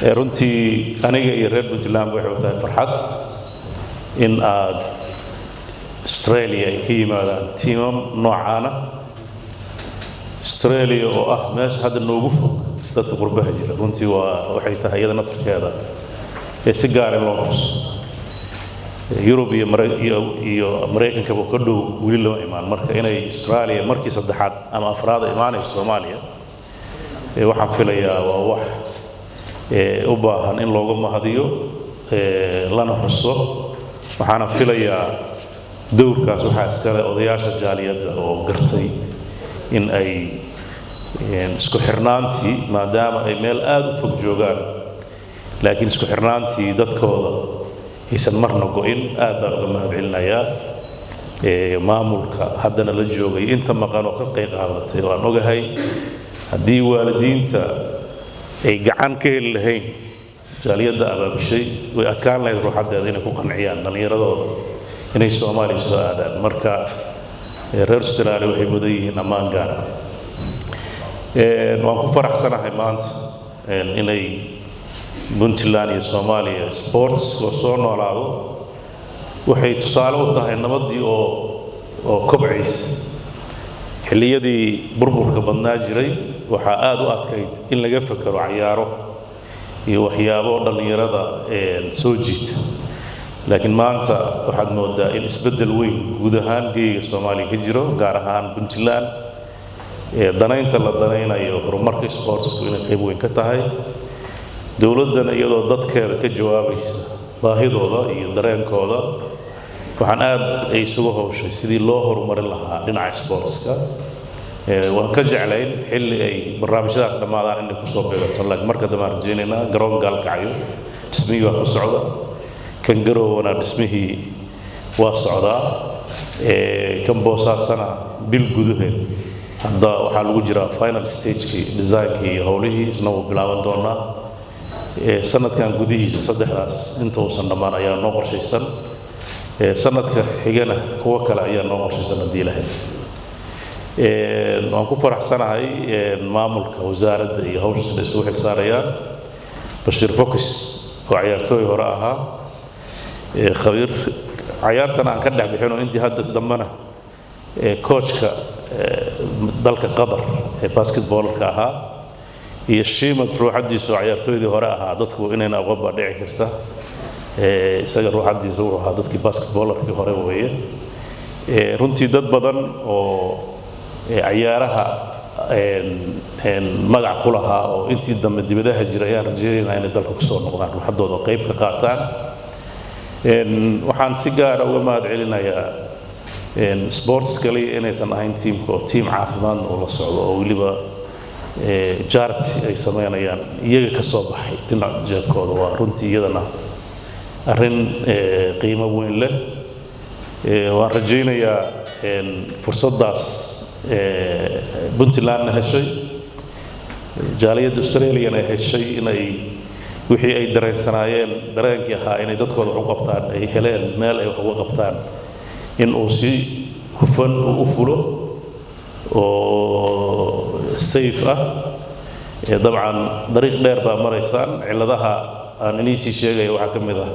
Runtii aniga iyo reer Puntland waxay u tahay farxad in aad Australia ay ka yimaadaan tiimam noocaana. Australia oo ah meesha hadda noogu fog dadka qurbaha jira, runtii waa waxay tahay iyada naftarkeeda ee si gaar in loo xuso. Yurub iyo Maraykankaba ka dhow weli lama imaan. Marka inay Australia markii saddexaad ama afraad imaanayso Soomaaliya, waxaan filayaa waa wax u baahan in looga mahadiyo lana xuso. Waxaana filayaa dowrkaas waxaa iskale odayaasha jaaliyadda oo gartay in ay isku xirnaantii, maadaama ay meel aada u fog joogaan, laakiin isku xirnaantii dadkooda aysan marna go'in. Aad baan uga mahad celinayaa maamulka haddana la joogay, inta maqan oo ka qayb qaadatay, oo aan ogahay haddii waalidiinta ay gacan ka heli lahayn jaaliyadda abaabushay, way adkaan lahayd ruuxaddeeda inay ku qanciyaan dhallinyaradooda inay Soomaaliya soo aadaan. Marka reer Australia waxay mudan yihiin ammaan gaar ah. Waan ku faraxsanahay maanta inay Puntland iyo Soomaaliya sports oo soo noolaado. Waxay tusaale u tahay nabaddii oo kobcaysa. Xilliyadii burburka badnaa jiray waxaa aada u adkayd in laga fekero cayaaro iyo waxyaabo dhallinyarada soo jiita, laakiin maanta waxaad moodaa in isbeddel weyn guud ahaan geyga Soomaaliya ka jiro, gaar ahaan Puntland, danaynta la danaynayo horumarka sportsku inay qayb weyn ka tahay. Dowladdana iyadoo dadkeeda ka jawaabaysa baahidooda iyo dareenkooda, waxaan aad ay isugu howshay sidii loo horumarin lahaa dhinaca sportska. Waan ka jeclayn xilli ay barnaamijyadaas dhammaadaan inay kusoo beegato, laakiin marka dambe aan rajaynaynaa. Garoon Gaalkacyo dhismihii waa ku socda, kan Garowana dhismihii waa socdaa, kan Boosaasana bil gudaheed hadda waxaa lagu jiraa final stagekii designkii iyo howlihii, isna wuu bilaaban doonaa sanadkan gudihiisa. Saddexdaas inta uusan dhammaan ayaa noo qorshaysan, sanadka xigana kuwo kale ayaa noo qorshaysan haddii lahayd. Waan ku faraxsanahay maamulka wasaaradda iyo hawsha sida isugu xilsaarayaan. Bashiir Focus oo cayaartooy hore ahaa, khabiir cayaartan aan ka dhex bixino, intii hadda dambena coachka dalka Qatar ee basketballka ahaa, iyo Shiimad ruuxaddiisu oo cayaartooydii hore ahaa, dadku inayna aqoon baa dhici karta, isaga ruuxaddiisa wuxuu ahaa dadkii basketballerkii hore weeye. Runtii dad badan oo cayaaraha magac ku lahaa oo intii dambe dibadaha jira ayaan rajaynaynaa inay dalka kusoo noqdaan, ruuxaddooda qayb ka qaataan. Waxaan si gaara uga mahad celinayaa sports kaliya inaysan ahayn tiimka, oo tiim caafimaadna uu la socdo, oo weliba charity ay sameynayaan iyaga ka soo baxay dhinaca jeebkooda. Waa runtii iyadana arrin qiimo weyn leh. Waan rajaynayaa fursaddaas Puntlandna heshay, jaaliyadda Australiana heshay, inay Wixii ay dareensanaayeen, dareenkii ahaa inay dadkooda wax u qabtaan, ay heleen meel ay wax uga qabtaan, in uu si hufan u fulo oo safe ah. Dabcan dariiq dheer baa maraysaan. Cilladaha aan iniisii sheegaya waxaa ka mid ah,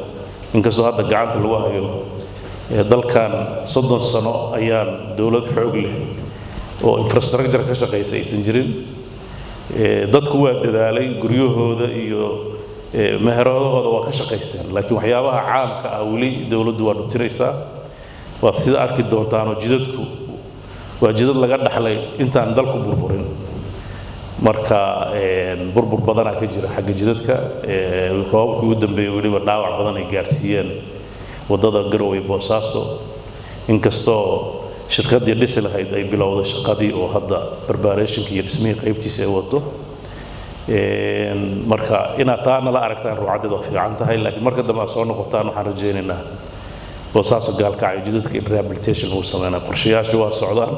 inkastoo hadda gacanta lagu hayo, dalkan 30 sano ayaan dowlad xoog leh oo infrastructure ka shaqaysa aysan jirin. Dadku waa dadaalay, guryahooda iyo meheradahooda waa ka shaqaysteen, laakiin waxyaabaha caamka ah weli dowladdu waa dhutinaysaa. Waad sida arki doontaanoo jidadku waa jidad laga dhaxlay intaan dalku burburin. Marka burbur badanaa ka jira xagga jidadka. Roobabkii ugu dambeeyey weliba dhaawac badan ay gaarsiiyeen waddada Garowe Boosaaso, inkastoo shirkaddii dhisi lahayd ay bilowday shaqadii oo hadda preparationka iyo dhismihii qaybtiisa ay wado. Marka inaad taa nala aragtaan ruucaddeed waa fiican tahay, laakiin marka dambe aad soo noqotaan waxaan rajaynaynaa Boosaaso Gaalkacyo jidadka in rehabilitation lagu sameynaa. Qorshayaashu waa socdaan,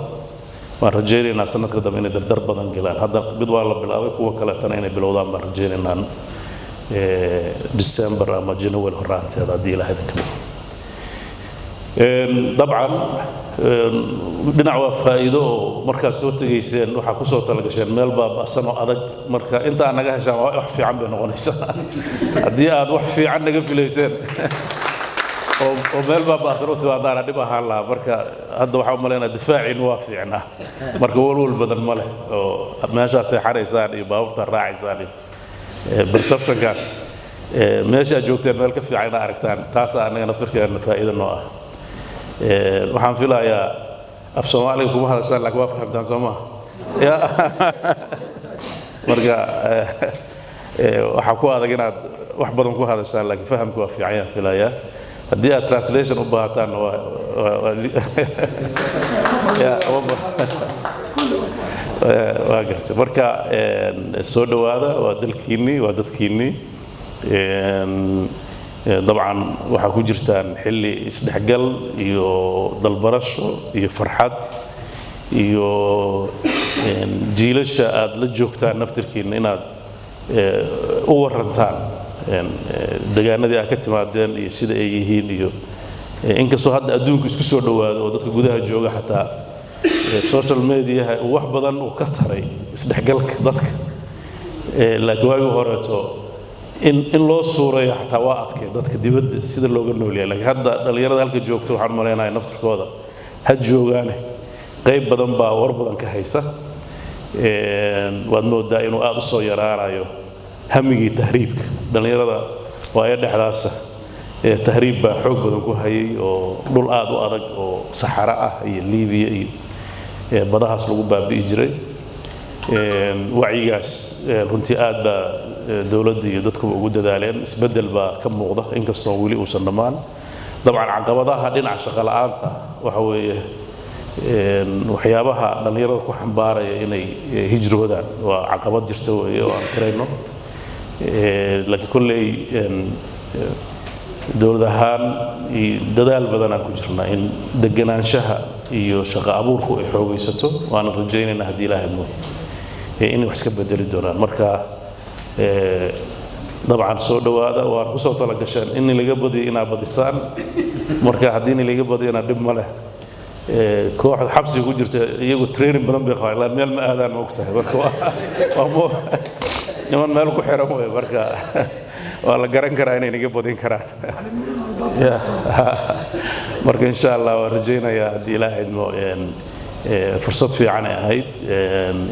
waan rajaynaynaa sanadka dambe inay dardar badan galaan. Hadda mid waa la bilaabay, kuwa kaleetana inay bilowdaan baan rajaynaynaa December ama January horaanteeda, haddii Ilaah idinka dhigo. Dabcan dhinac waa faa'iido oo markaad soo tegayseen waxaa kusoo talagasheen meel baaba'san oo adag. Marka intaa naga heshaan waa wax fiican bay noqonaysaa. Haddii aad wax fiican naga filayseen oo meel baaba'san u timaadaana dhib ahaan lahaa. Marka hadda waxaa u malaynaa difaaciin waa fiicnaa, marka walwal badan ma leh oo meeshaa seexanaysaan iyo baabuurtaa raacaysaan iyo perceptionkaas meesha aad joogteen meel ka fiican inaad aragtaan, taasaa annaga naftirkeena faa'iido noo ah. Waxaan filayaa af Soomaaliga kuma hadashaan, laakiin waa fahamtaan, soo maha ya? Marka waxaa ku adag inaad wax badan ku hadashaan, laakiin fahamku waa fiican yaan filayaa. Haddii aad translation u baahataanna waa ya waa gartay. Marka soo dhowaada, waa dalkiinnii, waa dadkiinnii. Dabcan waxaa ku jirtaan xilli isdhexgal iyo dalbarasho iyo farxad iyo jiilasha aad la joogtaan naftirkiinna inaad u warantaan degaanadii aad ka timaadeen iyo sida ay yihiin. Iyo inkastoo hadda adduunku isku soo dhowaado oo dadka gudaha jooga xataa social mediaha uu wax badan uu ka taray isdhexgalka dadka, laakiin waagii horeeto in loo suureeyo xataa waa adkay dadka dibadda sida looga nool yahay. Laakiin hadda dhallinyarada halka joogta waxaan u malaynayaa naftirkooda ha joogaane qayb badan baa war badan ka haysa. Waad moodaa inuu aada u soo yaraanayo hamigii tahriibka dhallinyarada. Waayo dhexdaasa tahriib baa xoog badan ku hayay oo dhul aada u adag oo saxaro ah iyo Liibiya iyo badahaas lagu baabi'i jiray. Wacyigaas runtii aad baa dowladda iyo dadkuba ugu dadaaleen, isbeddel baa ka muuqda, inkastoo weli uusan dhammaan. Dabcan caqabadaha dhinaca shaqo la'aanta waxa weeye waxyaabaha dhallinyarada ku xambaaraya inay hijroodaan, waa caqabad jirta weeye oo aan qirayno. Laakiin kolley dowlad ahaan dadaal badan aan ku jirnaa in deganaanshaha iyo shaqo abuurku ay xoogaysato, waana rajaynaynaa haddii Ilaahay mooy inay wax iska bedeli doonaan. Marka dabcan soo dhowaada, waan kusoo talagasheen in laga badiyo inaad badisaan. Marka haddii in laga badiyana dhib ma leh. Kooxda xabsiga ku jirta iyagu training badan bay qabaan, ilaa meel ma aadaan, ma ogtahay? Marka waa niman meel ku xiran wey, marka waa la garan karaa inay naga badin karaan. Marka insha Allah waan rajaynayaa haddii Ilaahay idmo fursad fiican ay ahayd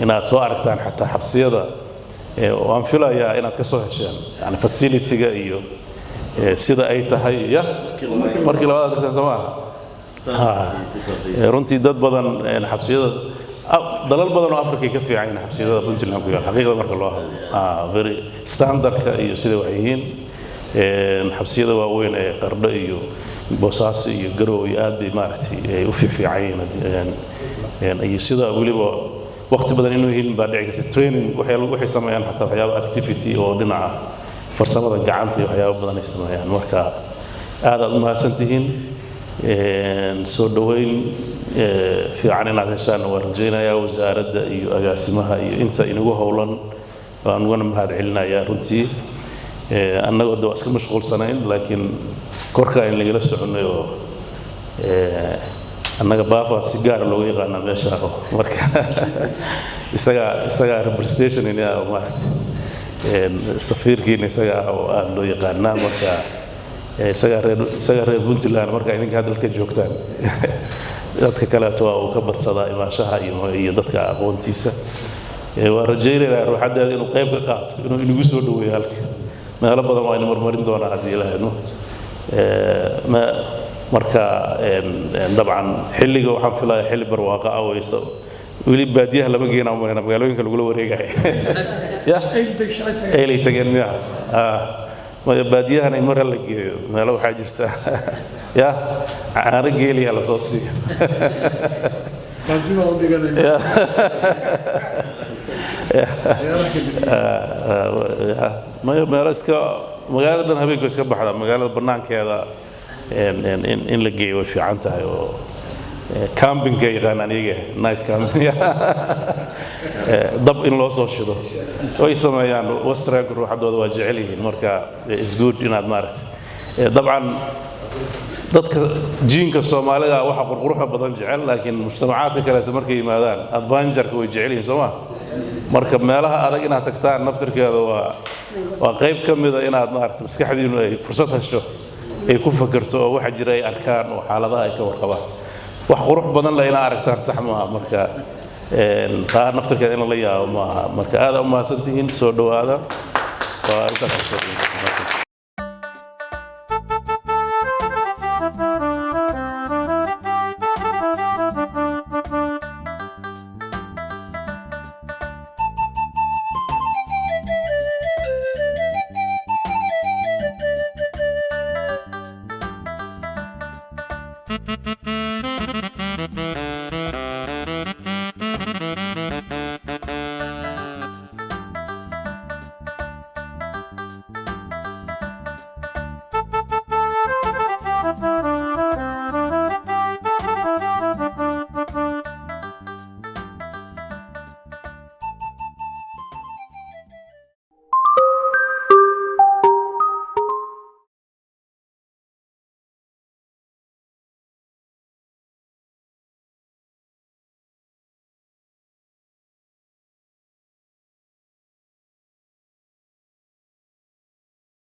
inaad soo aragtaan xataa xabsiyada. Waan filayaa inaad ka soo hesheen yani facility-ga iyo sida ay tahay. Ya markii labaad tagteen, soo maaha? Runtii dad badan xabsiyada dalal badan oo Afrika ka fiican yihiin xabsiyada Puntland ku yaal, xaqiiqda marka loo hadlo, very standardka iyo sida wax yihiin. Xabsiyada waaweyn ee Qardho iyo Boosaaso iyo Garowe iyo aad bay maaragtay ay u fiifiican yihiin, iyo sida weliba waqti badan inuu helin baa dhici karta training waxay sameeyaan, xataa waxyaaba activity oo dhinaca farsamada gacanta iyo waxyaaba badan ay sameeyaan. Marka aad aad u mahadsantihiin. Soo dhoweyn fiican inaad heshaan waan rajaynayaa. Wasaaradda iyo agaasimaha iyo inta inagu howlan waan ugana mahad celinayaa runtii. Annagu de waa iska mashquulsanayn, laakiin korkaa in lagala soconay oo annaga Baafa si gaara looga yaqaanaa meesha, marka isagaa representation in maaragtay safiirkiina isagaa oo aada loo yaqaanaa. Marka isagaa reer Puntland. Marka idinka hadalka joogtaan, dadka kaleeto waa uu ka badsadaa imaanshaha iyo dadka aqoontiisa. Waa rajaynaynaa ruuxaddeeda inuu qayb ka qaato, inuu inagu soo dhaweeyo halka. Meelo badan waa ina marmarin doonaa haddii Ilaahayno. Marka dabcan xilliga waxaan filayaa xilli barwaaqo ah weyso. Weli baadiyaha lama geena umalena, magaalooyinka lagula wareegaya ya Eylay tageen miya? Maya, baadiyahana in mar hala geeyo. Meelo waxaa jirta ya caano geeliya lasoo siiyo. Baadi baan u dhiganayna. Maya, meelo iska magaalada dhan habeenku iska baxda, magaalada banaankeeda in la geeyo way fiican tahay, oo campingka yaqaanaan iyaga, night camping, dab in loo soo shido way sameeyaan. Westernka ruuxadooda waa jecel yihiin. Marka is good inaad maaragtay, dabcan dadka jiinka Soomaalida waxa qurquruxda badan jecel, laakiin mujtamacaadka kaleeto markay yimaadaan adventureka way jecel yihiin, soo ma? Marka meelaha adag inaad tagtaan naftirkeeda waa qayb ka mida inaad maaragtay maskaxdiinu ay fursad hesho ay ku fakerto, oo waxa jira ay arkaan, oo xaaladaha ay ka warqabaan. Wax qurux badan le inaad aragtaan, sax maaha? Marka taa naftirkeeda in lala yaabo maaha. Marka aad u mahadsantihiin, soo dhowaada. Waa intaas kusoo.